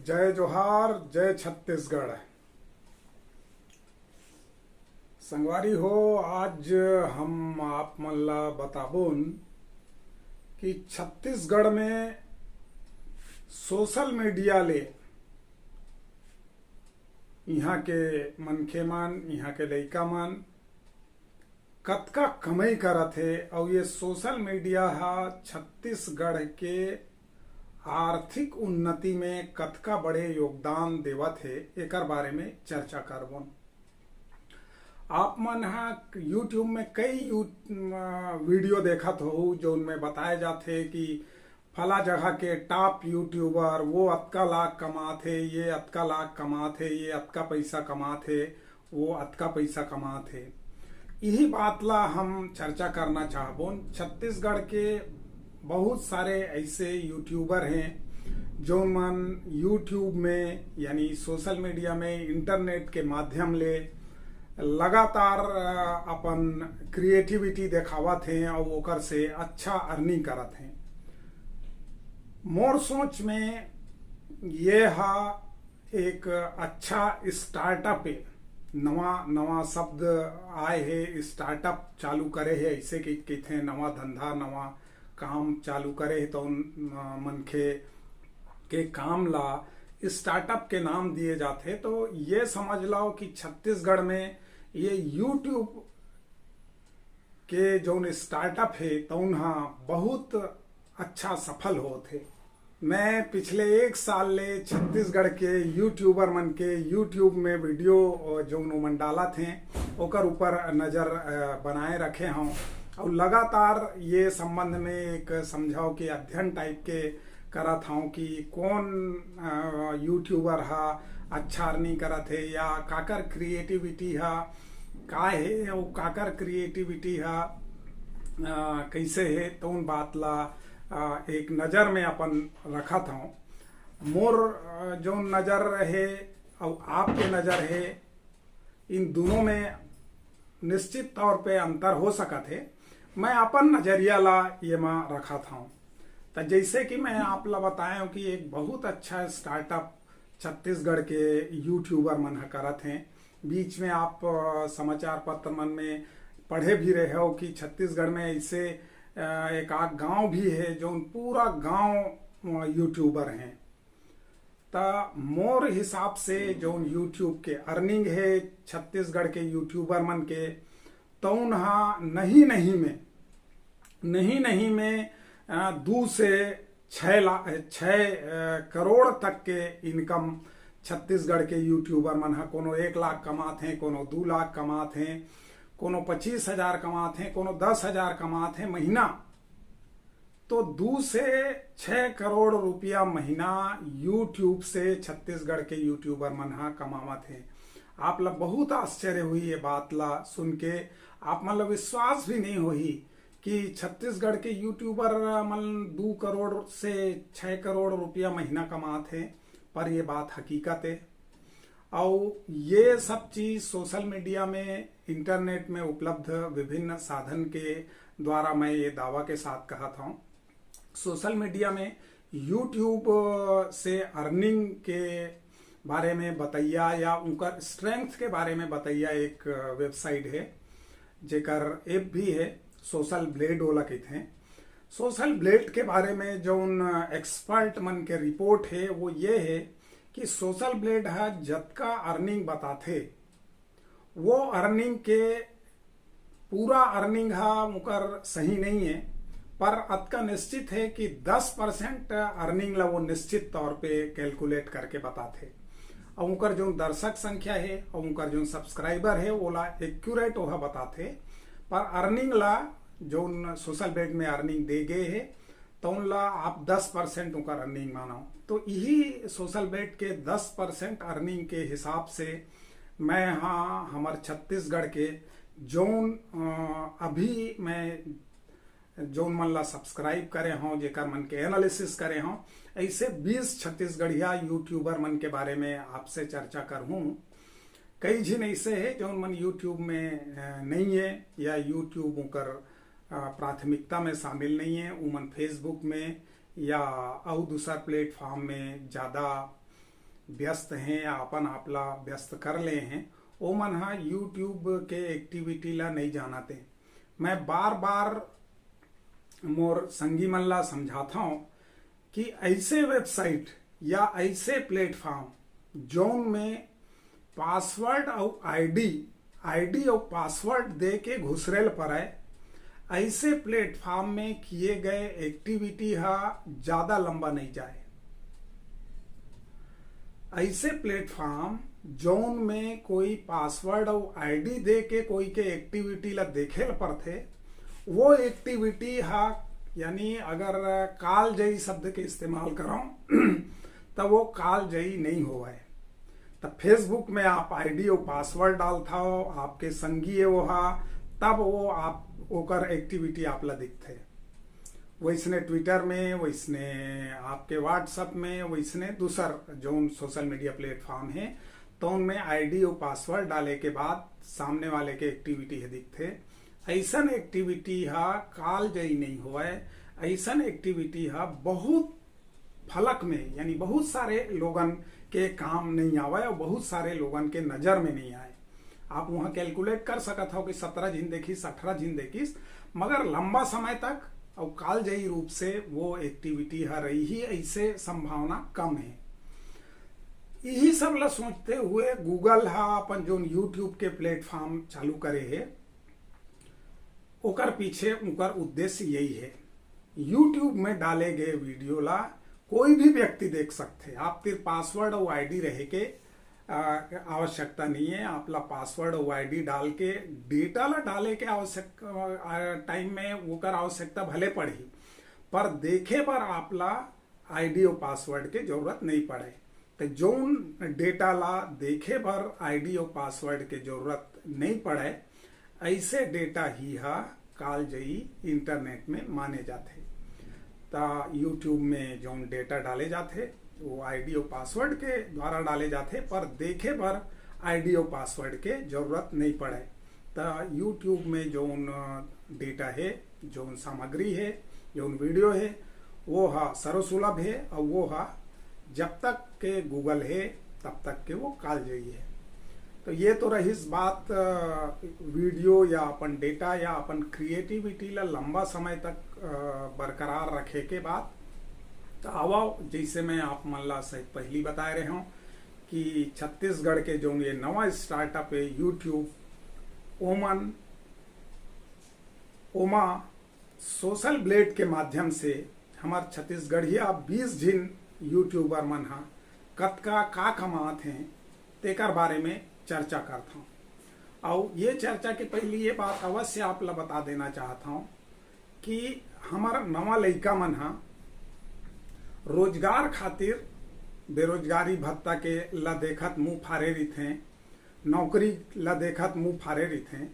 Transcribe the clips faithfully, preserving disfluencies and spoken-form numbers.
जय जोहार, जय छत्तीसगढ़। संगवारी हो, आज हम आप मन ला बताबोन कि छत्तीसगढ़ में सोशल मीडिया ले इहाँ के मनखे मन, इहाँ के लइका मन कतका कमई करत हे, अउ ये सोशल मीडिया ह छत्तीसगढ़ के आर्थिक उन्नति में कतका बड़े योगदान देवत हे, एकर बारे में चर्चा करबोन। आप मन ह YouTube में कई यू-, अ, वीडियो देखत होहू, जौन में बताए जाथे कि फला जगह के टॉप यूट्यूबर, वो अतका लाख कमात हे, ये अतका लाख कमात हे, ये अतका पैसा कमात हे, वो अतका पैसा कमात हे। यही बात ला हम चर्चा करना चाहबोन। छत्तीसगढ़ के बहुत सारे ऐसे यूट्यूबर हैं, जो मन YouTube में, यानी सोशल मीडिया में, इंटरनेट के माध्यम ले लगातार, अ, अपन क्रिएटिविटी देखावत हैं और ओकर से अच्छा अर्निंग करत हैं। मोर सोच में ये हा एक अच्छा स्टार्टअप हे। नवा नवा शब्द आए हे, स्टार्टअप चालू करे हे, ऐसे कि कहिथे नवा धंधा, नवा काम चालू करे हे, तो उन, अ, मनखे के काम ला स्टार्टअप के नाम दिए जाथे। तो ये समझ लो कि छत्तीसगढ़ में ये YouTube के जौन स्टार्टअप हे, तौन हा बहुत अच्छा सफल होत हे। मैं पिछले एक साल ले छत्तीसगढ़ के यूट्यूबर मन के YouTube में वीडियो, अ, जौन ओमन डालत हें, ओकर ऊपर नजर, अ, बनाए रखे हौं। और लगातार ये संबंध में एक समझाओ कि अध्ययन टाइप के करत हौं कि कौन, अ, यूट्यूबर हा अच्छा अर्निंग करत हे या काकर क्रिएटिविटी हा का हे, अउ काकर क्रिएटिविटी हा, अ, कैसे हे, तौन बात ला, अ, एक नजर में अपन रखत हौं। मोर, अ, जौन नजर हे अउ आपके नजर हे, इन दोनों में निश्चित तौर पे अंतर हो सकत हे। मैं अपन नजरिया ला ये मा रखत हौं। त जैसे कि मैं आप ला बताए हौं कि एक बहुत अच्छा स्टार्टअप छत्तीसगढ़ के यूट्यूबर मन ह करत हें। बीच में आप, अ, समाचार पत्र मन में पढ़े भी रहे हो कि छत्तीसगढ़ में ऐसे, अ, एक आध गांव भी हे, जौन पूरा गांव, अ, यूट्यूबर हें। त मोर हिसाब से जौन YouTube के अर्निंग हे छत्तीसगढ़ के यूट्यूबर मन के, तौन हा नहीं नहीं में, नहीं नहीं में, अ, दू से छः ला-, छः, अ, करोड़ तक के इनकम छत्तीसगढ़ के यूट्यूबर मन हा, कोनो एक लाख कमात हें, कोनो दू लाख कमात हें, कोनो पच्चीस हजार कमात हें, कोनो दस हजार कमात हें महीना। तो दू से छः करोड़ रुपया महीना YouTube से छत्तीसगढ़ के यूट्यूबर मन हा कमावत हें। आप ला बहुत आश्चर्य होही ये बात ला सुन के, आप मन ला विश्वास भी नहीं होही कि छत्तीसगढ़ के यूट्यूबर मन दू करोड़ से छः करोड़ रुपया महीना कमात हें, पर ये बात हकीकत हे। अउ ये सब चीज सोशल मीडिया में, इंटरनेट में उपलब्ध विभिन्न साधन के द्वारा मैं ये दावा के साथ कहत हौं, सोशल मीडिया में YouTube से अर्निंग के बारे में बतैया या उनकर स्ट्रेंथ के बारे में बतैया एक वेबसाइट हे, जेकर ऐप भी हे, सोशल ब्लेड ओला कहिथे। सोशल ब्लेड के बारे में जौन एक्सपर्ट मन के रिपोर्ट हे, वो ये हे कि सोशल ब्लेड ह जतका अर्निंग बताथे, वो अर्निंग के पूरा अर्निंग ह उकर सही नहीं हे, पर अतका निश्चित हे कि दस परसेंट अर्निंग ला वो निश्चित तौर पे कैलकुलेट करके बताथे। अउ उकर जौन दर्शक संख्या हे अउ उकर जौन सब्सक्राइबर हे, ओला एक्यूरेट ओहा बताथे, पर अर्निंग ला जौन सोशल ब्लेड में अर्निंग दे गे हे, तौन ला आप दस परसेंट उकर अर्निंग मानव। तो यही सोशल ब्लेड के दस परसेंट अर्निंग के हिसाब से मैं हा हमर छत्तीसगढ़ के जौन, अ, अभी मैं जौन मन ला सब्सक्राइब करे हौं, जेकर मन के एनालिसिस करे हौं, ऐसे बीस छत्तीसगढ़िया यूट्यूबर मन के बारे में आपसे चर्चा करहूँ। कई झिन ऐसे हे जौन मन YouTube में, अ, नहीं हे या YouTube उनकर, अ, प्राथमिकता में शामिल नहीं हे। उमन Facebook में या अउ दूसर प्लेटफॉर्म में ज़्यादा व्यस्त हैं या अपन आप ला व्यस्त कर ले हैं, ओमन ह YouTube के एक्टिविटी ला नहीं जानते। मैं बार बार मोर संगी मन ला समझाता हूँ कि ऐसे वेबसाइट या ऐसे प्लेटफॉर्म जौन में पासवर्ड और आईडी, आईडी और पासवर्ड दे के घुसरेल पड़े, ऐसे प्लेटफॉर्म में किए गए एक्टिविटी हा ज्यादा लंबा नहीं जाए। ऐसे प्लेटफॉर्म जौन में कोई पासवर्ड और आईडी दे के कोई के एक्टिविटी ला देखे ल पड़थे, वो एक्टिविटी हा, यानी अगर कालजयी शब्द के इस्तेमाल करो तो वो कालजयी नहीं होवे। तो फेसबुक में आप आईडी और पासवर्ड डालथव, आपके संगी है वो हा, तब वो आप ओकर एक्टिविटी आप ला दिखथे। वैसने ट्विटर में, वैसने आपके व्हाट्सएप में, वैसने दूसर जौन सोशल मीडिया प्लेटफॉर्म है, तो उनमें आईडी और पासवर्ड डाले के बाद सामने वाले के एक्टिविटी है दिखथे। ऐसन एक्टिविटी हा कालजयी नहीं होवे। ऐसन एक्टिविटी हा बहुत फलक में, यानी बहुत सारे लोगन के काम नहीं आवे और बहुत सारे लोगन के नजर में नहीं आए। आप वहाँ कैलकुलेट कर सकत हो कि सत्रह झिन देखिस, अठारह झिन देखिस, मगर लंबा समय तक और कालजयी रूप से वो एक्टिविटी हर रही ही, ऐसे संभावना कम है। यही सब ला सोचते हुए गूगल हा अपन जोन यूट्यूब के प्लेटफॉर्म चालू करे है, ओकर पीछे उनकर उद्देश्य यही है। यूट्यूब में डाले गए वीडियो ला कोई भी व्यक्ति देख सकते। आप तिर पासवर्ड और आईडी रहे के आ, आवश्यकता नहीं है। आप ला पासवर्ड और आईडी डाल के डेटा ला डाले के आवश्यक आ, टाइम में ओकर आवश्यकता भले पड़ही, पर देखे बर आप ला आईडी और पासवर्ड के जरूरत नहीं पड़े। तो जौन डेटा ला देखे बर आईडी और पासवर्ड के जरूरत नहीं पड़े, ऐसे डेटा ही हा कालजयी इंटरनेट में माने जाथे। त यूट्यूब में जौन डेटा डाले जाथे, वो आईडी और पासवर्ड के द्वारा डाले जाथे, पर देखे बर आईडी और पासवर्ड के जरूरत नहीं पड़े। त यूट्यूब में जौन डेटा है, जौन सामग्री है, जौन वीडियो है, वो हा सर्वसुलभ है और वो हा जब तक के गूगल है, तब तक के वो कालजयी है। तो ये तो रहिस बात, अ, वीडियो या अपन डेटा या अपन क्रिएटिविटी ला लंबा समय तक, अ, बरकरार रखे के बात। तो आवा, जैसे मैं आप मन ला शायद पहली बताए रहे हूँ कि छत्तीसगढ़ के जो ये नवा स्टार्टअप है यूट्यूब, ओमन, ओमा सोशल ब्लेड के माध्यम से हमर छत्तीसगढ़िया बीस झिन यूट्यूबर मन हा कतका का कमात हैं, तेकर बारे में चर्चा करत हौं। अउ ये चर्चा के पहली ये बात अवश्य आप ला बता देना चाहत हौं कि हमर नवा लइका मन हा रोजगार खातिर बेरोजगारी भत्ता के ला देखत मुंह फारे रिथें, नौकरी ला देखत मुंह फारे रिथें।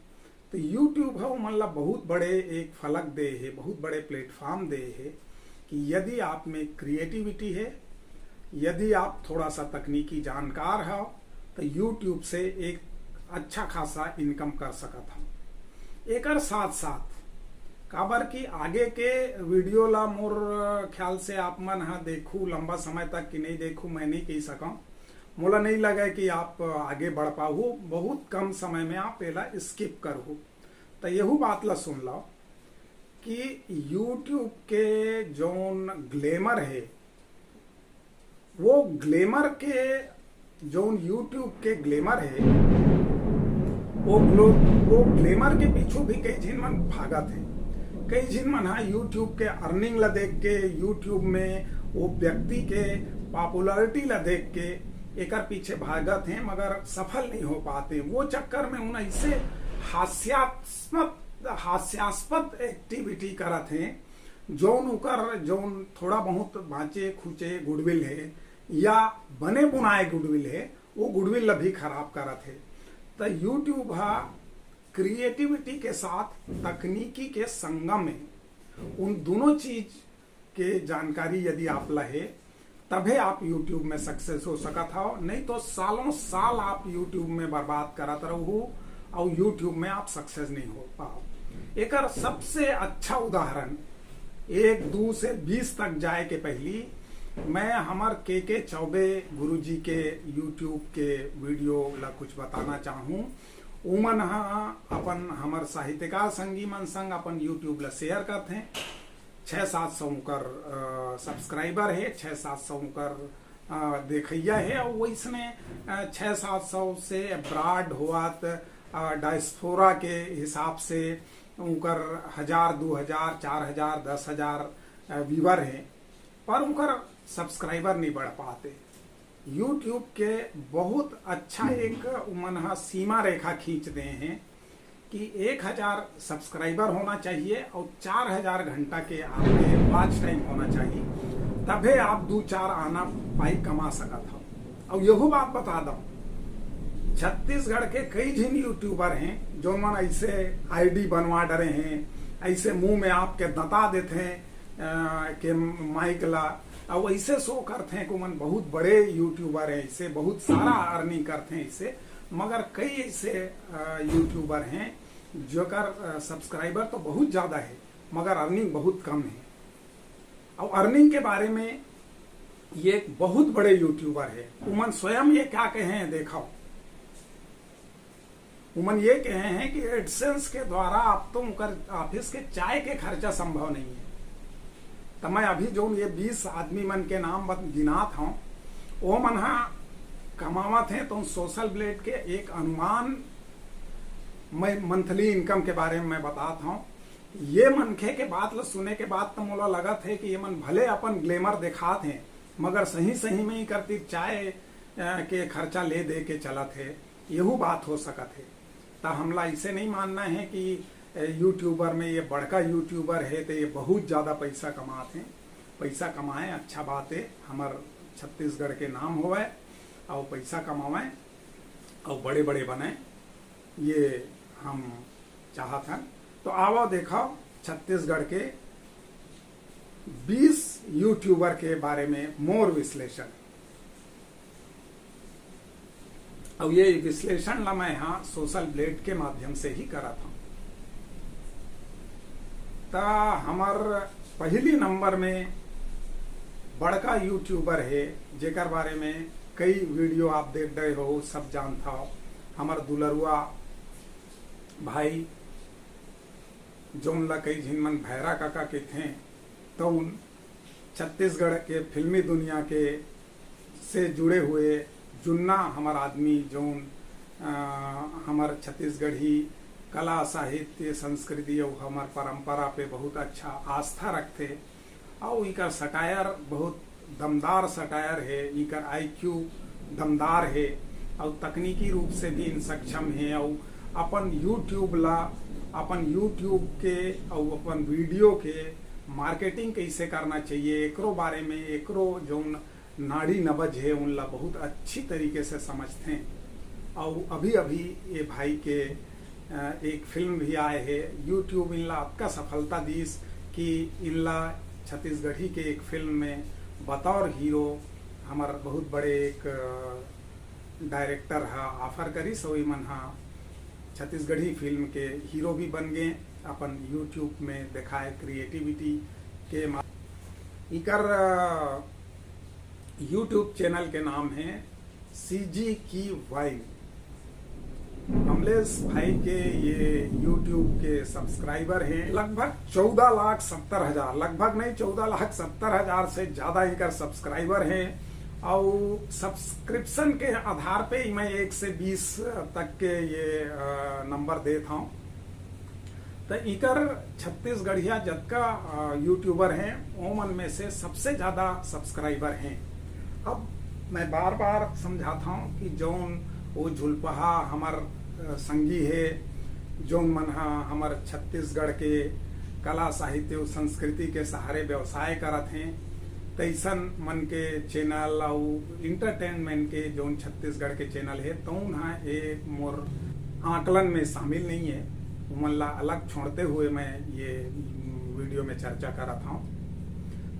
तो यूट्यूब हा ओमन ला बहुत बड़े एक फलक दे हे, बहुत बड़े प्लेटफॉर्म दे हे कि यदि आप में क्रिएटिविटी है, यदि आप थोड़ा सा तकनीकी जानकार हो, तो यूट्यूब से एक अच्छा खासा इनकम कर सकत हो। एकर साथ साथ, काबर कि आगे के वीडियो ला मोर ख्याल से आप मन हा देखू लंबा समय तक कि नहीं देखू, मैं नहीं कह सकूं। मोला नहीं लगे कि आप आगे बढ़ पाहू, बहुत कम समय में आप एला स्किप करहू। तो यहू बात ला सुन लो कि यूट्यूब के जौन ग्लैमर है, वो ग्लैमर के, जौन यूट्यूब के ग्लैमर है, वो ग्लो-, वो ग्लैमर के पीछू भी कई झिन मन भागत हैं। कई झिन मन हा यूट्यूब के अर्निंग ला देख के, यूट्यूब में वो व्यक्ति के पॉपुलैरिटी ला देख के एकर पीछे भागत हैं, मगर सफल नहीं हो पाते। वो चक्कर में उन ऐसे हास्यास्पद, हास्यास्पद एक्टिविटी करत हैं, जौन उकर, जौन थोड़ा बहुत बाँचे खुचे गुडविल है या बने बुनाए गुडविल है, वो गुडविल ला भी खराब करत है। तो यूट्यूब हा क्रिएटिविटी के साथ तकनीकी के संगम है। उन दोनों चीज के जानकारी यदि आप ला हे, तभे आप यूट्यूब में सक्सेस हो सकत हो, नहीं तो सालों साल आप यूट्यूब में बर्बाद करत रहू और यूट्यूब में आप सक्सेस नहीं हो पाओ। एकर सबसे अच्छा उदाहरण एक, दू से बीस तक जाए के पहली मैं हमर के के चौबे गुरुजी के YouTube के वीडियो ला कुछ बताना चाहूँ। उमन ह अपन हमर साहित्यकार संगी मन संग अपन YouTube ला शेयर करथे। छः सात सौ उनकर सब्सक्राइबर हे, छः सात सौ उनकर देखइया हे। और वैसने छः सात सौ से अब्राड होवत, डायस्पोरा के हिसाब से उनकर हजार, दो हजार, चार हजार, दस हजार व्यूअर हे, पर उनकर सब्सक्राइबर नहीं बढ़ पाते। YouTube के बहुत अच्छा एक उमन ह सीमा रेखा खींच दे हैं कि एक हजार सब्सक्राइबर होना चाहिए और चार हजार घंटा के आपके वॉच टाइम होना चाहिए, तभे आप दो चार आना पाई कमा सकत हो। और यहू बात बता दो, छत्तीसगढ़ के कई झिन यूट्यूबर हैं जो मन ऐसे आईडी बनवा डरे हैं, ऐसे मुंह में आपके दता देते हैं के माइक ला, और ऐसे शो करते हैं कि मन बहुत बड़े यूट्यूबर हैं, इससे बहुत सारा अर्निंग करते हैं इससे। मगर कई ऐसे यूट्यूबर हैं जोकर सब्सक्राइबर तो बहुत ज्यादा है, मगर अर्निंग बहुत कम है। और अर्निंग के बारे में ये एक बहुत बड़े यूट्यूबर है, उमन स्वयं ये क्या कहे हैं, देखो। उमन ये कहे हैं कि एडसेंस के द्वारा आप तो उनकर ऑफिस के चाय के खर्चा संभव नहीं है। तो मैं अभी जो ये बीस आदमी मन के नाम बत-, गिनात हूँ, वो मन हा कमावत हैं तो सोशल ब्लेड के एक अनुमान मैं मंथली इनकम के बारे में मैं बतात हूँ। ये मनखे के बात ल सुने के बाद तो मोला लगत है कि ये मन भले अपन ग्लैमर दिखात हैं, मगर सही सही में ही करती चाय के खर्चा ले दे के चलत है। यहू बात हो सकत है। त हमला इसे नहीं मानना है कि यूट्यूबर में ये बड़का यूट्यूबर है तो ये बहुत ज्यादा पैसा कमात हैं। पैसा कमाए, अच्छा बात है, हमर छत्तीसगढ़ के नाम होवे और पैसा कमावे और बड़े बड़े बने, ये हम चाहत हन। तो आवो देखो छत्तीसगढ़ के बीस यूट्यूबर के बारे में मोर विश्लेषण। अब ये विश्लेषण ला मैं यहाँ सोशल ब्लेड के माध्यम से ही करत हूँ। त हमर पहली नंबर में बड़का यूट्यूबर है, जेकर बारे में कई वीडियो आप देख रहे हो, सब जानता हो, हमर दुलरुआ भाई, जौन ला कई झिन मन भैरा काका कहिथें, तौन छत्तीसगढ़ के फिल्मी दुनिया के से जुड़े हुए जुन्ना हमर आदमी, जौन हमर छत्तीसगढ़ी कला, साहित्य, संस्कृति और हमर परंपरा पे बहुत अच्छा आस्था रखते। और इकर सटायर बहुत दमदार सटायर है, इकर आईक्यू दमदार है और तकनीकी रूप से भी इन सक्षम है और अपन यूट्यूब ला, अपन यूट्यूब के और अपन वीडियो के मार्केटिंग कैसे करना चाहिए, एकरो बारे में, एकरो जौन नाड़ी नबज है, उनला बहुत अच्छी तरीके से समझते हैं। और अभी अभी ये भाई के एक फिल्म भी आए है, यूट्यूब इनला अतका सफलता दीस कि इनला छत्तीसगढ़ी के एक फिल्म में बतौर हीरो हमर बहुत बड़े एक डायरेक्टर हा ऑफर करिस, और इमन हा छत्तीसगढ़ी फिल्म के हीरो भी बन गए अपन यूट्यूब में दिखाए क्रिएटिविटी के। इकर यूट्यूब चैनल के नाम है सीजी की वाइन। अमलेश भाई के ये यूट्यूब के सब्सक्राइबर हैं लगभग चौदह लाख सत्तर हजार, लगभग नहीं, चौदह लाख सत्तर हजार से ज्यादा इनकर सब्सक्राइबर हैं। और सब्सक्रिप्शन के आधार पे मैं एक से बीस तक के ये नंबर देता हूँ। तो इकर छत्तीसगढ़िया जतका यूट्यूबर हैं, ओमन में से सबसे ज्यादा सब्सक्राइबर हैं। अब मैं बार बार समझाता हूँ कि जौन वो झुलपहा हमर संगी है, जौन मन हा हमर छत्तीसगढ़ के कला, साहित्य और संस्कृति के सहारे व्यवसाय करत हैं, तैसन मन के चैनल और इंटरटेनमेंट के जौन छत्तीसगढ़ के चैनल है, तौन हा ये मोर आकलन में शामिल नहीं है। उमन ला अलग छोड़ते हुए मैं ये वीडियो में चर्चा करत हूँ।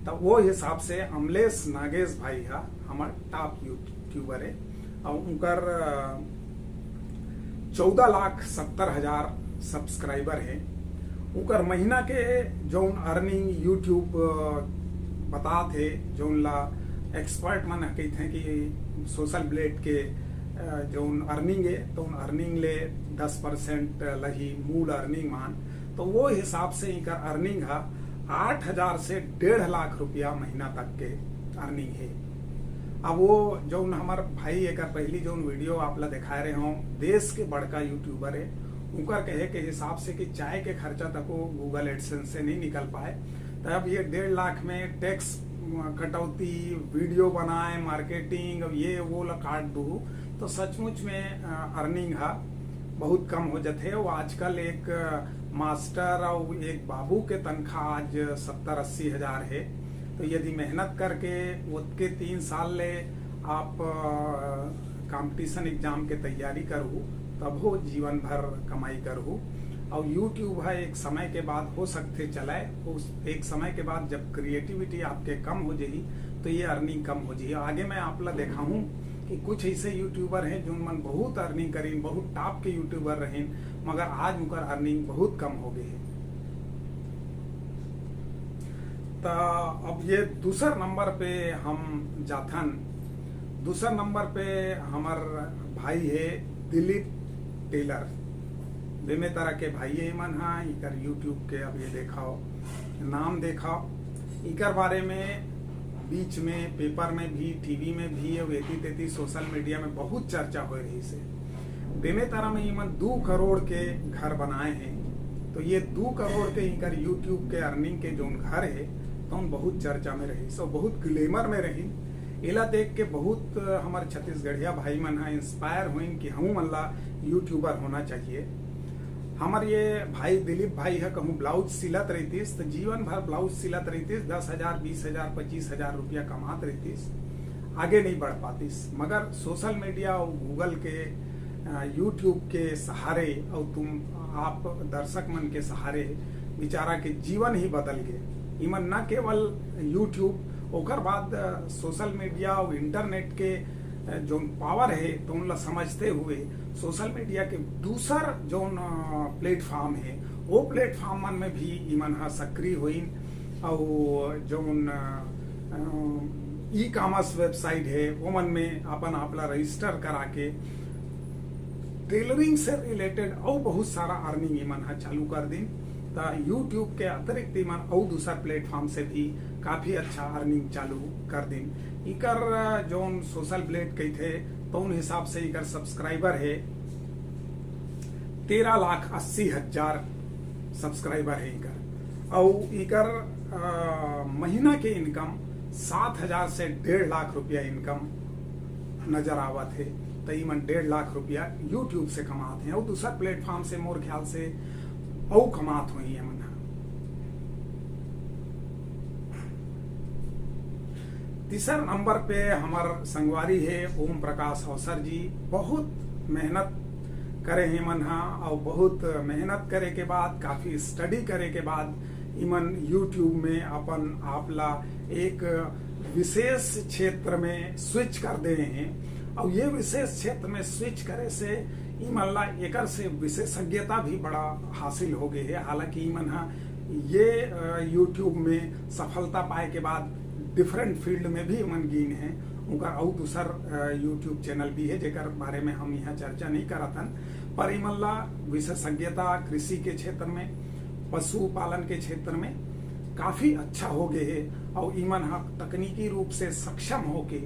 तो वो हिसाब से अमलेश नागेश भाई हा हमर टॉप यूट्यूबर है और उनकर चौदह लाख सत्तर हजार सब्सक्राइबर है। उनकर महीना के जौन अर्निंग यूट्यूब बतात है, जौन ला एक्सपर्ट मन कहिथे कि सोशल ब्लेड के अ, जौन अर्निंग है तो उन अर्निंग ले दस परसेंट लही मूल अर्निंग मान, तो वो हिसाब से इनका अर्निंग है आठ हजार से डेढ़ लाख रुपया महीना तक के अर्निंग है। अब वो जौन हमार भाई एक पहली जौन वीडियो आप ला दिखाए रहे हों, देश के बड़का यूट्यूबर है, उनकर कहे के हिसाब से कि चाय के खर्चा तक वो गूगल एडसेंस से नहीं निकल पाए, तब ये डेढ़ लाख में टैक्स कटौती, वीडियो बनाए, मार्केटिंग, अब ये वो ला काट दू तो सचमुच में अर्निंग हा बहुत कम हो जाते। वो आजकल एक मास्टर और एक बाबू के तनख्वाह आज सत्तर अस्सी हजार है, तो यदि मेहनत करके ओतके तीन साल ले आप कंपटीशन एग्जाम के तैयारी करहू, तब हो जीवन भर कमाई करहू। और यूट्यूब है एक समय के बाद हो सकते चलाए, उस एक समय के बाद जब क्रिएटिविटी आपके कम हो जाही तो ये अर्निंग कम हो जाही। आगे मैं आप ला देखाहूँ कि कुछ ऐसे यूट्यूबर हैं जो मन बहुत अर्निंग करीन, बहुत टॉप के यूट्यूबर रहीन, मगर आज उनकर अर्निंग बहुत कम हो गई है। तो अब ये दूसर नंबर पे हम जाथन। दूसर नंबर पे हमार भाई है दिलीप टेलर। बेमेतरा के भाई है मन हा, इकर यूट्यूब के अब ये देखाओ, नाम देखाओ, इकर बारे में बीच में पेपर में भी, टीवी में भी और एती तेती सोशल मीडिया में बहुत चर्चा हो रही से। बेमेतरा में इमन दू करोड़ के घर बनाए हैं, तो ये दू करोड़ के इनकर यूट्यूब के अर्निंग के जौन घर है, तो उन बहुत चर्चा में रही, सो बहुत ग्लैमर में रही। एला देख के बहुत हमारे छत्तीसगढ़िया भाई मन हा इंस्पायर होइन कि हमू मन ला यूट्यूबर होना चाहिए। हमार ये भाई दिलीप भाई है कहूँ ब्लाउज सिलत रहतीस तो जीवन भर ब्लाउज सिलत रहतीस, दस हजार, बीस हजार, पच्चीस हजार रुपया कमात रहतीस, आगे नहीं बढ़ पातीस। मगर सोशल मीडिया और गूगल के, यूट्यूब के सहारे और तुम आप दर्शक मन के सहारे बेचारा के जीवन ही बदल गए। इमन न केवल यूट्यूब, ओकर बाद सोशल मीडिया और इंटरनेट के जो पावर है तो उनला समझते हुए सोशल मीडिया के दूसर जौन प्लेटफॉर्म है वो प्लेटफॉर्म मन में भी इमन हा सक्रिय होइन। और जौन ई कॉमर्स वेबसाइट है वो मन में अपन आप ला रजिस्टर करा के टेलरिंग से रिलेटेड और बहुत सारा अर्निंग इमन हा चालू कर दिन। तो यूट्यूब के अतिरिक्त इमन और दूसर प्लेटफॉर्म से भी काफी अच्छा अर्निंग चालू कर दिन। इकर जौन सोशल ब्लेड कही थे तो उन हिसाब से इकर सब्सक्राइबर है तेरह लाख अस्सी हजार सब्सक्राइबर है इकर। और इकर महीना के इनकम सात हजार से डेढ़ लाख रुपया इनकम नजर आवत है। तो इमन डेढ़ लाख रुपया यूट्यूब से कमात हैं और दूसर प्लेटफॉर्म से मोर ख्याल से और कमात हुई है मन। तीसर नंबर पे हमार संगवारी है ओम प्रकाश अवसर जी। बहुत मेहनत करे हैं मन हा और बहुत मेहनत करे के बाद, काफी स्टडी करे के बाद इमन यूट्यूब में अपन आप ला एक विशेष क्षेत्र में स्विच कर दे हैं। और ये विशेष क्षेत्र में स्विच करे से इमन ला एकर से विशेषज्ञता भी बड़ा हासिल हो गई है। हालांकि इमन हा ये यूट्यूब में सफलता पाए के बाद डिफरेंट फील्ड में भी इमन गीन हैं। उनका और दूसर यूट्यूब चैनल भी है जेकर बारे में हम यहाँ चर्चा नहीं करत हन, पर इमन ला विशेषज्ञता कृषि के क्षेत्र में, पशुपालन के क्षेत्र में काफी अच्छा हो गए है। और इमन हा तकनीकी रूप से सक्षम होके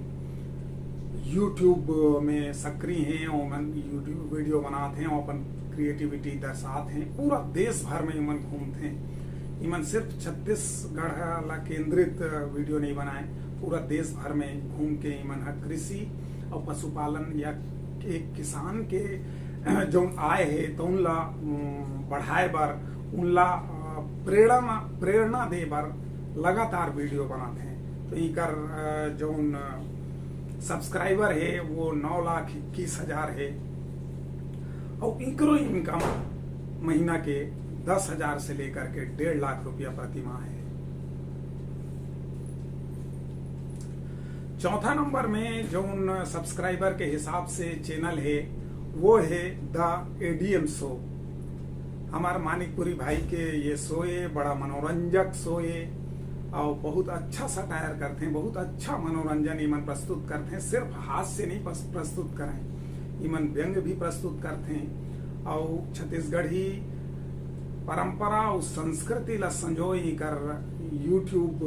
यूट्यूब में सक्रिय हैं, ओमन यूट्यूब वीडियो बनात हैं, अपन क्रिएटिविटी दर्शात हैं। पूरा देश भर में इमन घूमत हैं। इमन सिर्फ छत्तीसगढ़ ला केंद्रित वीडियो नहीं बनाए, पूरा देश भर में घूम के इमन ह कृषि और पशुपालन या एक किसान के जौन आय है तो उनला बढ़ाए बर, उनला प्रेरणा प्रेरणा दे बर लगातार वीडियो बनाते हैं। तो इकर जौन सब्सक्राइबर है वो नौ लाख इक्कीस हजार है और इकरो इनकम महीना के दस हजार से लेकर के डेढ़ लाख रुपया प्रति माह है। चौथा नंबर में जौन सब्सक्राइबर के हिसाब से चैनल है वो है द एडीएम शो। हमार मानिकपुरी भाई के ये शो है, बड़ा मनोरंजक शो है। अउ बहुत अच्छा सटायर करथे, बहुत अच्छा मनोरंजन इमन प्रस्तुत करथे। सिर्फ हास्य नहीं पस-, प्रस्तुत करें, इमन व्यंग भी प्रस्तुत करथे। अउ छत्तीसगढ़ी परंपरा अउ संस्कृति ला संजोए इकर YouTube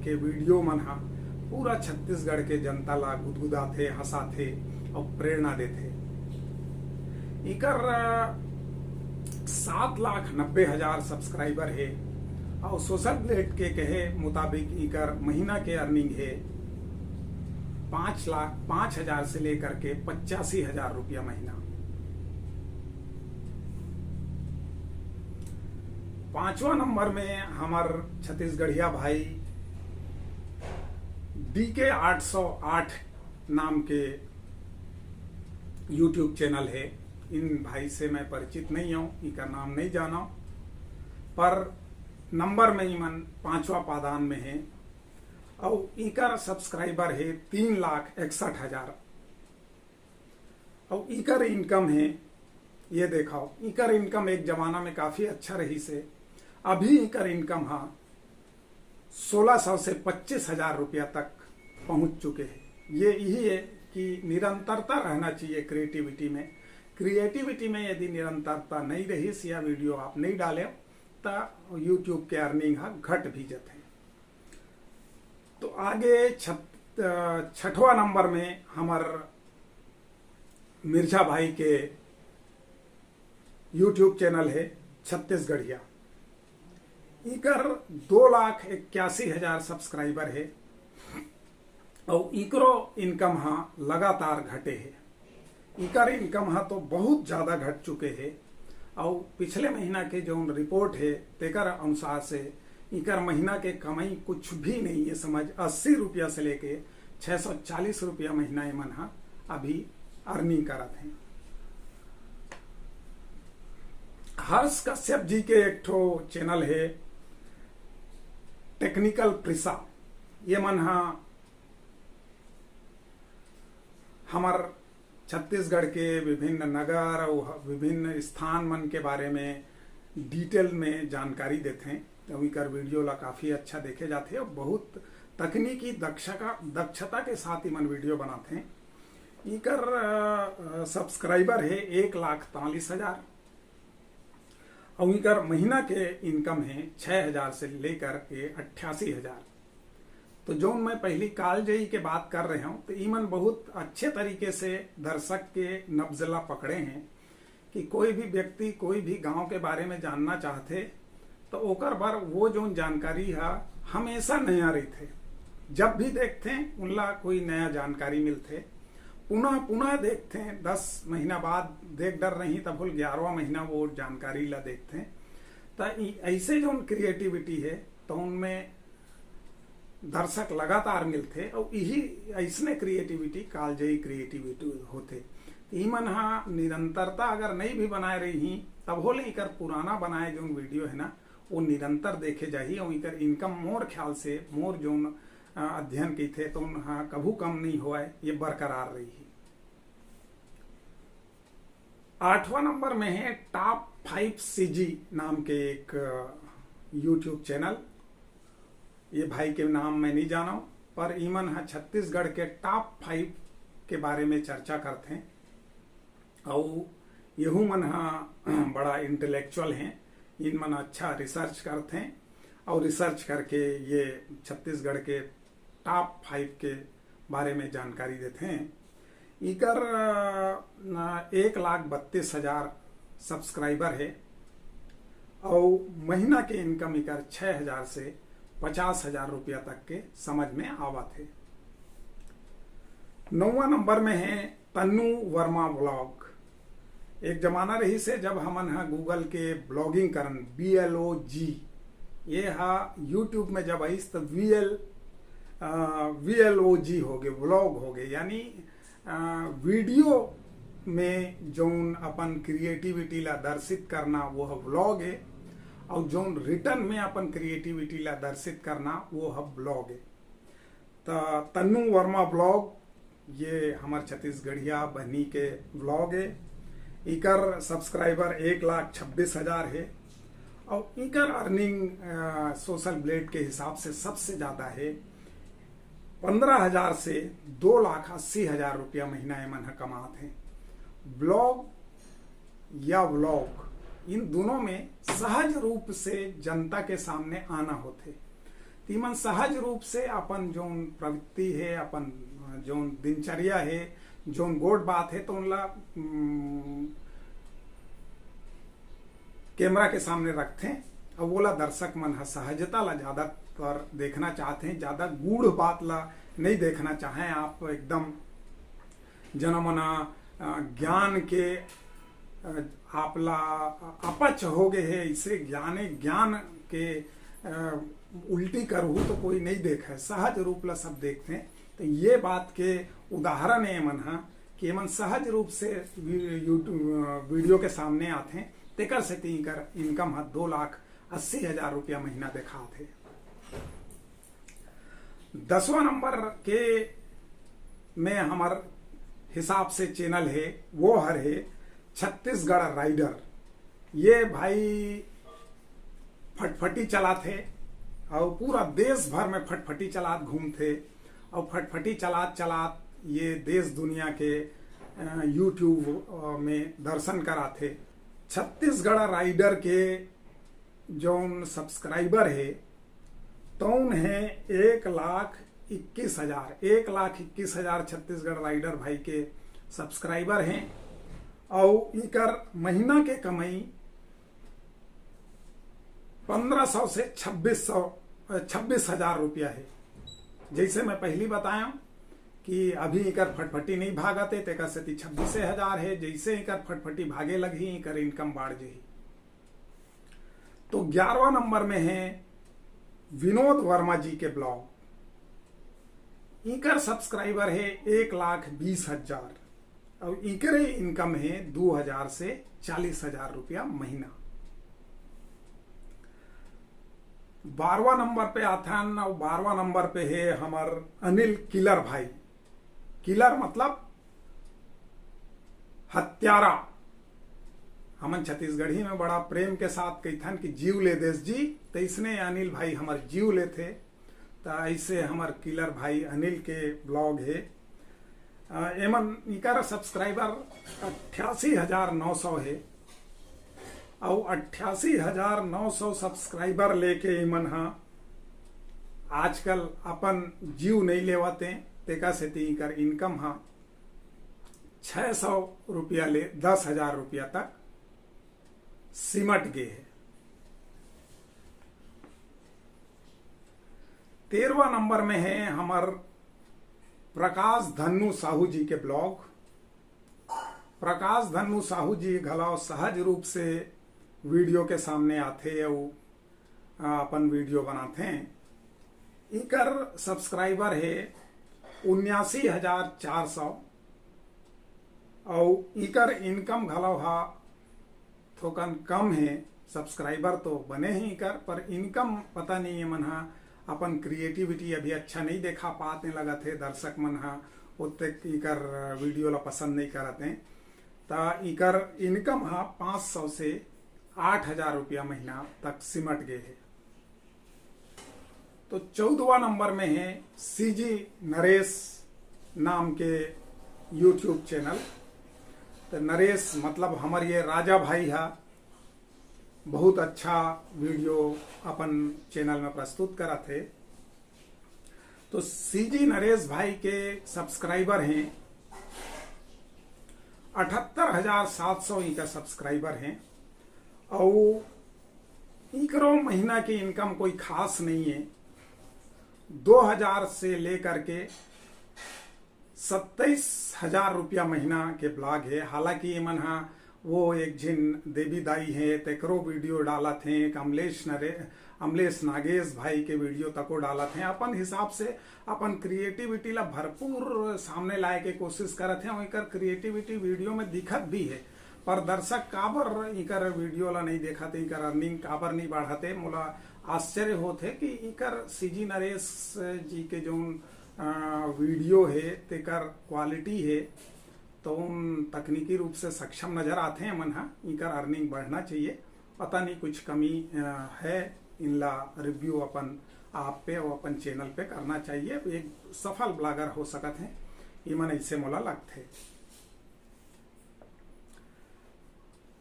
के वीडियो मन ह पूरा छत्तीसगढ़ के जनता ला गुदगुदाथे, हंसाथे अउ प्रेरणा देथे। इकर सात लाख नब्बे हजार सब्सक्राइबर हे। अउ सोशल ब्लेड के कहे मुताबिक इकर महीना के अर्निंग हे पाँच लाख, पाँच हजार से लेकर के पचासी हजार रुपया महीना। पांचवा नंबर में हमर छत्तीसगढ़िया भाई डीके आठ सौ आठ नाम के YouTube चैनल हे। इन भाई से मैं परिचित नहीं हूँ, इनका नाम नहीं जाना, पर नंबर में इमन पांचवा पादान में हे। अउ इकर सब्सक्राइबर हे तीन लाख इकसठ हजार। अउ इकर इनकम हे, ये देखाओ, इकर इनकम एक जमाना में काफी अच्छा रहिस हे। अभी इकर इनकम हा सोलह सौ से पच्चीस हजार रुपया तक पहुंच चुके हे। ये यही है कि निरंतरता रहना चाहिए क्रिएटिविटी में। क्रिएटिविटी में यदि निरंतरता नहीं रहिस या वीडियो आप नहीं डाले, तो YouTube के अर्निंग हा घट भी जाते। तो आगे छठ-, अ, छठवा नंबर में हमर मिर्जा भाई के YouTube चैनल हे छत्तीसगढ़िया। इकर दो लाख इक्यासी हजार सब्सक्राइबर हे। अउ इकरो इनकम हा लगातार घटे हे। इकर इनकम हा तो बहुत ज्यादा घट चुके हे। अउ पिछले महीना के जौन रिपोर्ट हे, तेकर अनुसार से इकर महीना के कमाई कुछ भी नहीं है, समझ, अस्सी रुपया से लेके छह सौ चालीस रुपया महीना इमन हा अभी अर्निंग करत हे। हर्ष कश्यप जी के एक ठो चैनल हे टेक्निकल प्रिसा। ये मन हा हमर छत्तीसगढ़ के विभिन्न नगर अउ विभिन्न स्थान मन के बारे में डिटेल में जानकारी देथे। अउ इकर वीडियो ला काफी अच्छा देखे जाथे अउ बहुत तकनीकी दक्षता, दक्षता के साथ इमन वीडियो बनाथे। इकर, अ, अ, सब्सक्राइबर हे एक लाख तालीस हजार। अउ इनकर महीना के इनकम हे छह हजार से लेकर के अट्ठासी हजार। तो जौन मैं पहली कालजयी के बात कर रहे हूँ, तो इमन बहुत अच्छे तरीके से दर्शक के नब्ज ला पकड़े हैं कि कोई भी व्यक्ति कोई भी गांव के बारे में जानना चाहथे, तो ओकर बर वो जौन जानकारी हा हमेशा नया रहिथे। जब भी देखथे, उनला कोई नया जानकारी मिलथे। पुनः पुनः देखथे, दस महीना बाद देख डर रही, तब होल ग्यारहवाँ महीना वो जानकारी ला देखथे। त ई ऐसे जौन क्रिएटिविटी हे, तो उनमें दर्शक लगातार मिलथे, अउ यही ऐसने क्रिएटिविटी कालजयी क्रिएटिविटी होथे। इमन हा निरंतरता अगर नहीं भी बनाए रही, तब होले इकर पुराना बनाए जौन वीडियो है ना, वो निरंतर देखे जाही, अउ इकर इनकम मोर ख्याल से, मोर जौन, अ, अध्ययन कहिथे, तो उन हा कभू कम नहीं होए, ये बरकरार रही। आठवां नंबर में है टॉप फाइव सीजी नाम के एक, अ, YouTube चैनल। ये भाई के नाम मैं नहीं जानव, पर इमन हा छत्तीसगढ़ के टॉप फाइव के बारे में चर्चा करथे। अउ यहू मन हा बड़ा इंटेलेक्चुअल हैं, इन मन अच्छा रिसर्च करथे, अउ रिसर्च करके ये छत्तीसगढ़ के टॉप फाइव के बारे में जानकारी देथे। इकर, अ, एक लाख बत्तीस हजार सब्सक्राइबर हे, अउ महीना के इनकम इकर छह हजार से पचास हजार रुपया तक के समझ में आवत हे। नौवां नंबर में हे तन्नू वर्मा व्लॉग। एक जमाना रहिस हे, जब हमन हा Google के ब्लॉगिंग करन, बी एल ओ जी, ये हा YouTube में जब आइस, तो वी एल, अ, वी एल ओ जी हो गे, व्लॉग हो गे, यानी, अ, वीडियो में जौन अपन क्रिएटिविटी ला दर्शित करना, वो ह व्लॉग हे, अउ जौन रिटर्न में अपन क्रिएटिविटी ला दर्शित करना, वो ह ब्लॉग हे। त तन्नू वर्मा ब्लॉग, ये हमर छत्तीसगढ़िया बहिनी के ब्लॉग हे। इकर सब्सक्राइबर एक लाख छब्बीस हजार हे। अउ इकर अर्निंग सोशल ब्लेड के हिसाब से सबसे ज्यादा हे। पंद्रह हजार से दो लाख अस्सी हजार रुपया महीना एमन ह कमात हे। ब्लॉग या व्लॉग, इन दोनों में सहज रूप से जनता के सामने आना होथे। तीमन सहज रूप से अपन जोन प्रवृत्ति हे, अपन जोन दिनचर्या हे, जोन गोठ बात हे, तो उनला कैमरा के सामने रखथे। अब ओला दर्शक मन ह सहजता ला ज्यादातर देखना चाहथे, ज्यादा गूढ़ बात ला नहीं देखना चाहे। आप एकदम जनमना ज्ञान के आप ला अपच हो गए हे, इसे ज्ञाने ज्ञान के उल्टी करहू तो कोई नहीं देखे, सहज रूप ला सब देखथे। तो ये बात के उदाहरण ए मन ह कि एमन सहज रूप से YouTube वीडियो के सामने आथे, तेकर सेती इनकर इनकम ह दो लाख अस्सी हजार रुपया महीना देखात हे। दसवां नंबर के में हमर हिसाब से चैनल हे, वो हर हे छत्तीसगढ़ राइडर। ये भाई फटफटी चलाथे अउ पूरा देश भर में फटफटी चलात घूमथे अउ फटफटी चलात चलात ये देश दुनिया के YouTube में दर्शन कराथे। छत्तीसगढ़ राइडर के जौन सब्सक्राइबर हे तौन हे एक लाख इक्कीस हजार, एक लाख इक्कीस हजार छत्तीसगढ़ राइडर भाई के सब्सक्राइबर हे। अउ इकर महीना के कमाई पंद्रह सौ से छब्बीस सौ, छब्बीस हजार रुपया हे। जैसे मैं पहली बताया कि अभी इकर फटफटी नहीं भागत हे, तेकर सेती छब्बीस हजार हे। जैसे इकर फटफटी भागे लगही, इकर इनकम बाढ़ जही। तो ग्यारहवां नंबर में हे विनोद वर्मा जी के ब्लॉग। इकर सब्सक्राइबर हे एक लाख बीस हजार अउ इकरे इनकम हे दो हजार से चालीस हजार रुपया महीना। बारहवां नंबर पे आथन अउ बारहवां नंबर पे हे हमर अनिल किलर भाई। किलर मतलब हत्यारा। हमन छत्तीसगढ़ी में बड़ा प्रेम के साथ कहिथन कि जीव ले देस जी, तइसने अनिल भाई हमर जीव लेथे। त ऐसे हमर किलर भाई अनिल के ब्लॉग हे। अ, एमन इकर सब्सक्राइबर अट्ठासी हजार नौ सौ हे। अउ अट्ठासी हजार नौ सौ सब्सक्राइबर लेके इमन ह आजकल अपन जीव नहीं लेवत हे, तेका सेती इकर इनकम ह छह सौ रुपया ले दस हजार रुपया तक सिमट गे हे। तेरहवां नंबर में हे हमर प्रकाश धन्नू साहू जी के ब्लॉग। प्रकाश धन्नू साहू जी घलो सहज रूप से वीडियो के सामने आथे अउ, आ, अपन वीडियो बनाथे। इकर सब्सक्राइबर हे उन्यासी हजार चार सौ अउ इकर इनकम घलो हा थोकन कम हे। सब्सक्राइबर तो बने हे इकर, पर इनकम पता नहीं, एमन हा अपन क्रिएटिविटी अभी अच्छा नहीं देखा पात हे लगत हे, दर्शक मन हा ओतेक इकर वीडियो ला पसंद नहीं करत हे। त इकर इनकम हा पाँच सौ से आठ हजार रुपया महीना तक सिमट गे हे। तो चौदहवां नंबर में हे सीजी नरेश नाम के YouTube चैनल। तो नरेश मतलब हमर ये राजा भाई हा, बहुत अच्छा वीडियो अपन चैनल में प्रस्तुत करत हे। तो सीजी नरेश भाई के सब्सक्राइबर हे अठहत्तर हजार सात सौ इकर सब्सक्राइबर हे। अउ इकरो महीना के इनकम कोई खास नहीं हे, दो हजार से लेकर के सत्ताईस हजार रुपया महीना के ब्लॉग हे। हालांकि एमन हा वो एक झिन देवी दाई हे, तेकरो वीडियो डालत हे, एक अमलेश नरे-, अमलेश नागेश भाई के वीडियो तको डालत हे। अपन हिसाब से अपन क्रिएटिविटी ला भरपूर सामने लाए के कोशिश करत हे। अउ एकर क्रिएटिविटी वीडियो में दिखत भी हे, पर दर्शक काबर इकर वीडियो ला नहीं देखत हे, इकर अर्निंग काबर नहीं बढ़त हे, मोला आश्चर्य होत हे कि इकर सीजी नरेश जी के जौन, अ, वीडियो हे, तेकर क्वालिटी हे, तो उन तकनीकी रूप से सक्षम नजर आथे। एमन हा इकर अर्निंग बढ़ना चाहिए। पता नहीं कुछ कमी, अ, है, इनला रिव्यू अपन आप पे और अपन चैनल पे करना चाहिए। एक सफल ब्लॉगर हो सकत हे, इमन ऐसे मोला लगथे।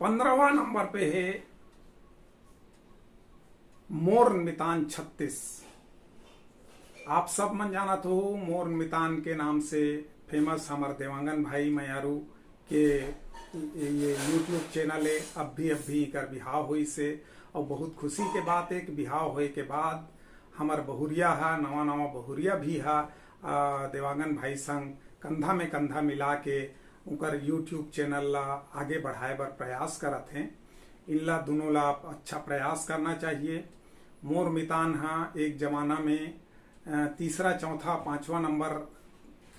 पंद्रहवाँ नंबर पे हे मोर मितान छत्तीस। आप सब मन जानत हो, मोर मितान के नाम से फेमस हमर देवांगन भाई मयारू के ये YouTube चैनल हे। अब भी, अब भी इकर बिहाव होइस हे और बहुत खुशी के बात हे कि बिहाव होए के बाद हमर बहुरिया हा, नवा नवा बहुरिया भी हा, आ, देवांगन भाई संग कंधा में कंधा मिला के उनकर YouTube चैनल ला आगे बढ़ाए बर प्रयास करत हे। इनला दोनों ला अच्छा प्रयास करना चाहिए। मोर मितान हा एक जमाना में, अ, तीसरा, चौथा, पाँचवा नंबर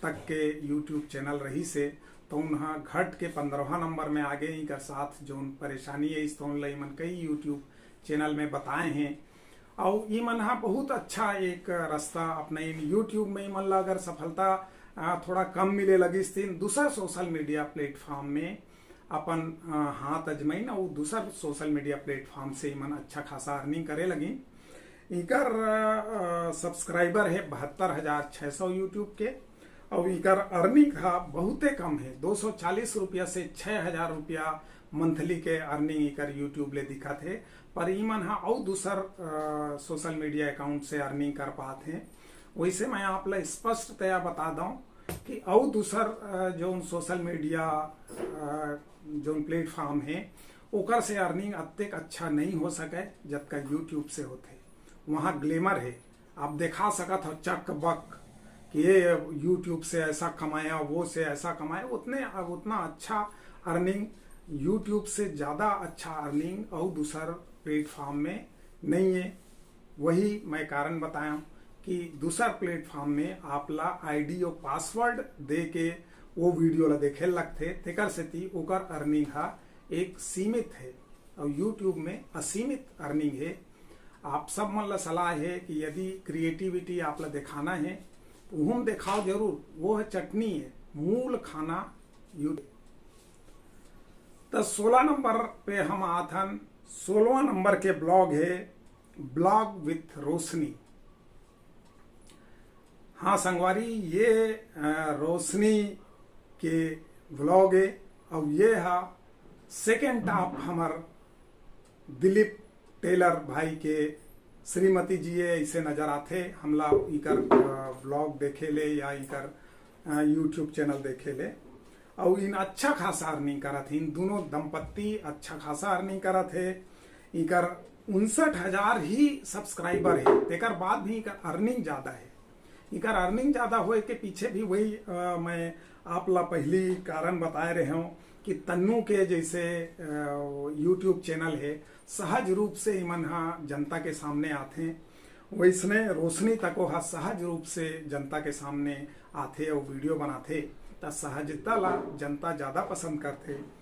तक के YouTube चैनल रहिस हे, तो उनहा घट के पंद्रहवाँ नंबर में आगे। इकर साथ जोन परेशानी हे, इस तो उनला इमन कई YouTube चैनल में बताए हे। अउ इमन हा बहुत अच्छा एक रास्ता अपनाइन। YouTube में इमन ला अगर सफलता, अ, थोड़ा कम मिले लगिस, तीन दूसर सोशल मीडिया प्लेटफॉर्म में अपन, अ, हाथ अजमाइन अउ दूसर सोशल मीडिया प्लेटफॉर्म से इमन अच्छा खासा अर्निंग करे लगिन। इकर, अ, अ, सब्सक्राइबर हे बहत्तर हजार छः सौ YouTube के, अउ इकर अर्निंग हा बहुते कम हे, दो सौ चालीस रुपया से छः हजार रुपया मंथली के अर्निंग इकर YouTube ले दिखत हे। पर इमन हा अउ दूसर, अ, सोशल मीडिया अकाउंट से अर्निंग कर पात हे। वैसे मैं आप ला स्पष्टतया बता दऊं कि अउ दूसर, अ, जोन सोशल मीडिया, अ, जोन प्लेटफॉर्म हे, ओकर से अर्निंग अतेक अच्छा नहीं हो सके जतका YouTube से होथे। वहाँ ग्लैमर हे, आप देखा सकत हो चक बक कि ये YouTube से ऐसा कमाया, वो से ऐसा कमाया। उतने, अब उतना अच्छा अर्निंग, YouTube से ज़्यादा अच्छा अर्निंग अउ दूसर प्लेटफॉर्म में नहीं है। वही मैं कारण बताया कि दूसर प्लेटफॉर्म में आप ला आईडी और पासवर्ड दे के वो वीडियो ला देखे लगथे, तेकर सेती ओकर अर्निंग हा एक सीमित है और YouTube में असीमित अर्निंग है। आप सब मन ला सलाह है कि यदि क्रिएटिविटी आप ला दिखाना है तो उहम दिखाओ जरूर, वो है चटनी है, मूल खाना YouTube। तो सोलह नंबर पे हम आथन। सोलहवाँ नंबर के ब्लॉग है ब्लॉग विथ रोशनी। हाँ संगवारी, ये, अ, रोशनी के ब्लॉग है। अब ये हा सेकेंड टॉप हमर दिलीप टेलर भाई के श्रीमती जी ये ऐसे नजर आथे। हमला इकर, अ, ब्लॉग देखे ले या इकर, अ, YouTube चैनल देखे ले, अउ इन अच्छा खासा अर्निंग करत हे। इन दोनों दंपत्ति अच्छा खासा अर्निंग करत हे। इकर उनसठ हजार ही सब्सक्राइबर हे, तेकर बाद भी इकर अर्निंग ज़्यादा हे। इकर अर्निंग ज़्यादा होए के पीछे भी वही, अ, मैं आप ला पहली कारण बताए रहे हूँ कि तन्नू के जैसे, अ, YouTube चैनल हे, सहज रूप से इमन हा जनता के सामने आथे, वैसने रोशनी तको हा सहज रूप से जनता के सामने आथे अउ वीडियो बनाथे, त सहजता ला जनता ज़्यादा पसंद करथे।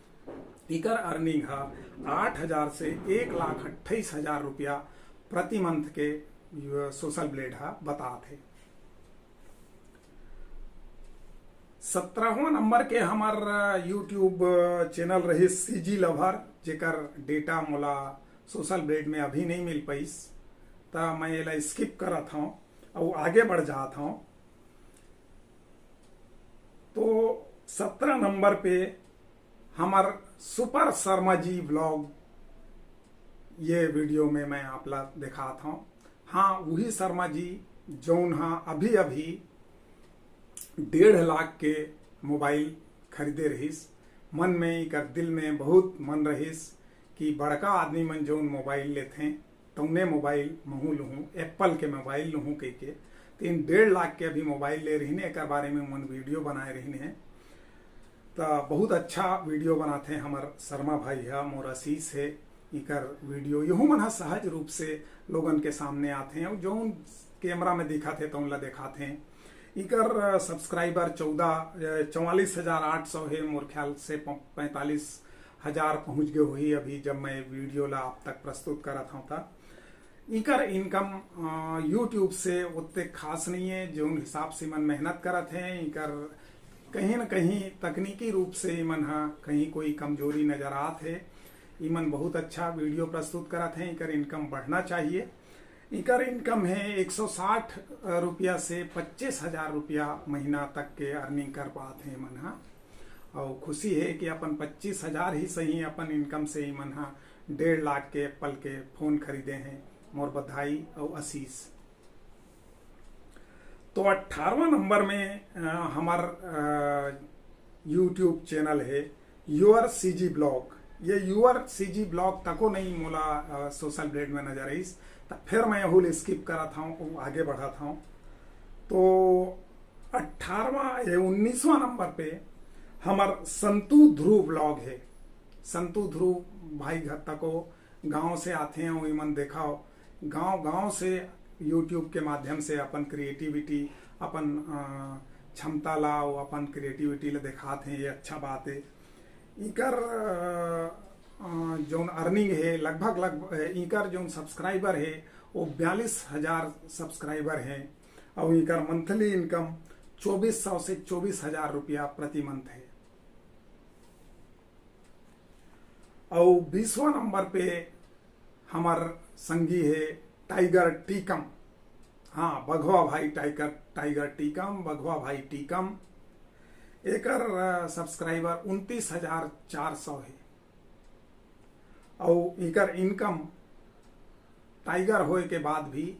इकर अर्निंग हा आठ हजार से एक लाख अट्ठाईस हजार रुपया प्रति मंथ के सोशल ब्लेड हा बतात हे। सत्रहवाँ नंबर के हमर YouTube चैनल रहिस सीजी लवर, जेकर डेटा मोला सोशल ब्लेड में अभी नहीं मिल पाइस, त मैं एला स्किप करत हौं अउ आगे बढ़ जात हौं। तो सत्रह नंबर पे हमर सुपर शर्मा जी व्लॉग, ये वीडियो में मैं आप ला दिखात हौं। हाँ, वही शर्मा जी जौन हा अभी अभी डेढ़ लाख के मोबाइल खरीदे रहिस। मन में, इकर दिल में बहुत मन रहिस कि बड़का आदमी मन जौन मोबाइल लेथें, तौने मोबाइल महूँ लूहूँ, एप्पल के मोबाइल लूहूँ कहिके। तो इन डेढ़ लाख के अभी मोबाइल ले रहिन, एकर बारे में मन वीडियो बनाए रहिन हे। त बहुत अच्छा वीडियो बनाथे हमर शर्मा भाई हा, मोर आशीष हे। इकर वीडियो यहू मन हा सहज रूप से लोगन के सामने आथे अउ जौन कैमरा में दिखत हे तौन ला देखाथे। इकर, अ, सब्सक्राइबर चौदह, अ, चौवालीस हजार आठ सौ हे, मोर ख्याल से प-, पैंतालीस हजार पहुँच गए होही अभी जब मैं वीडियो ला आप तक प्रस्तुत करत हौं त। इकर इनकम, अ, YouTube से ओत्ते खास नहीं है, जौन हिसाब से इमन मेहनत करत हे। इकर कहीं न कहीं तकनीकी रूप से इमन हा कहीं कोई कमजोरी नजर आत हे। इमन बहुत अच्छा वीडियो प्रस्तुत करत हैं, इकर इनकम बढ़ना चाहिए। इकर इनकम है एक सौ साठ रुपया से पच्चीस हजार रुपया महीना तक के अर्निंग कर पात हैं इमन हा। और खुशी है कि अपन पच्चीस हजार ही सही, अपन इनकम से इमन हा डेढ़ लाख के एप्पल के फोन खरीदे हैं। मोर बधाई और आशीष। तो अठारहवाँ नंबर में अ, हमर यूट्यूब चैनल है योर सीजी ब्लॉग। ये योर सीजी ब्लॉग तको नहीं मोला सोशल ब्लेड में नजर आइस, त फिर मैं यहू स्किप करत हूँ, आगे बढ़त हूँ। तो अठारहवाँ ये उन्नीसवाँ नंबर पे हमर संतु ध्रुव ब्लॉग है। संतु ध्रुव भाई घर तको गांव से आथे हैं, इमन देखाओ गांव गांव से यूट्यूब के माध्यम से अपन क्रिएटिविटी, अपन अ, क्षमता ला, वो अपन क्रिएटिविटी ला दिखात हैं, ये अच्छा बात है। इकर अ, अ, जौन अर्निंग है लगभग लगभग इकर जौन सब्सक्राइबर है वो बयालीस हजार सब्सक्राइबर हैं और इकर मंथली इनकम चौबीस सौ से चौबीस हजार रुपया प्रति मंथ है। और बीसवाँ नंबर पे हमर संगी है टाइगर टीकम। हाँ, बघवा भाई टाइगर, टाइगर टीकम, बघवा भाई टीकम। एकर सब्सक्राइबर उनतीस हजार चार सौ है और इकर इनकम टाइगर होए के बाद भी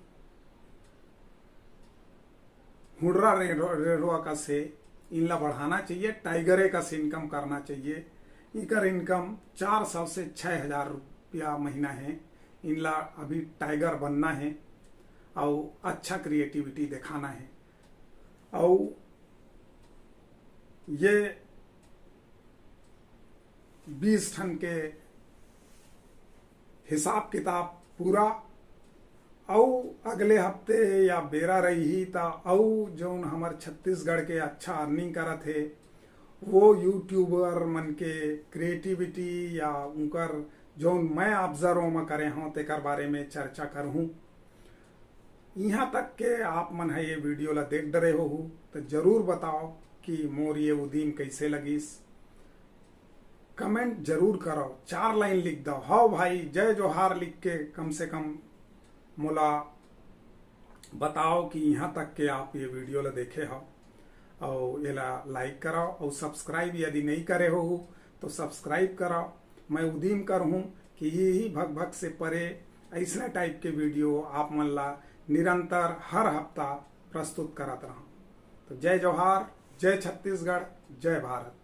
हुड़रा रेड़ो- रेड़वा कस है। इनला बढ़ाना चाहिए, टाइगरे कस इनकम करना चाहिए। इकर इनकम चार सौ से छः हजार रुपया महीना है। इनला अभी टाइगर बनना है और अच्छा क्रिएटिविटी दिखाना है। और ये बीस ठन के हिसाब किताब पूरा। अउ अगले हफ्ते या बेरा रही त अउ जौन हमर छत्तीसगढ़ के अच्छा अर्निंग करत हे वो यूट्यूबर मन के क्रिएटिविटी या उनकर जौन मैं ऑब्जर्व म करे हूँ तेकर बारे में चर्चा करहूँ। यहाँ तक के आप मन ह ये वीडियो ला देख डरे होहू त जरूर बताओ कि मोर ये उदीम कैसे लगिस। कमेंट जरूर करो, चार लाइन लिख दो, "हव भाई, जय जोहार" लिख के कम से कम मोला बताओ कि यहाँ तक के आप ये वीडियो ला देखे हो और एला लाइक कराओ और सब्सक्राइब यदि नहीं करे हो तो सब्सक्राइब कराओ। मैं उदीम करहूँ कि यही भग भग से परे ऐसने टाइप के वीडियो आप मन ला निरंतर हर हफ्ता प्रस्तुत करत रहूँ। तो जय जोहार, जय छत्तीसगढ़, जय भारत।